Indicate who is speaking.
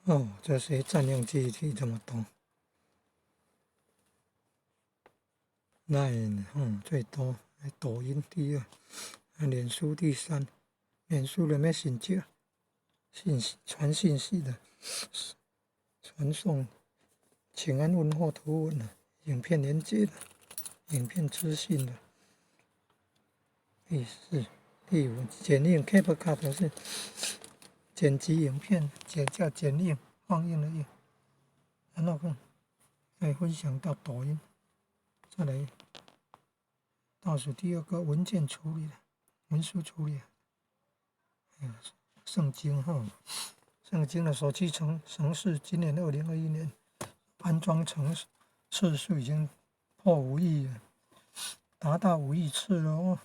Speaker 1: 哦，這些佔用記憶體這麼多。LINE 最多，抖音第二，臉書第三，臉書的 Messenger，信息傳信息的，傳送請安問候圖文的，影片連接的，影片資訊的。第四、第五，剪映 CapCut 是剪輯影片，剪叫剪映，放映的映。然後看，可以分享到抖音。再來倒數第二個文件處理的，文書處理。聖經哈，聖經的手機程式，今年2021年安裝程次數已經破5億了，達到5億次了哦。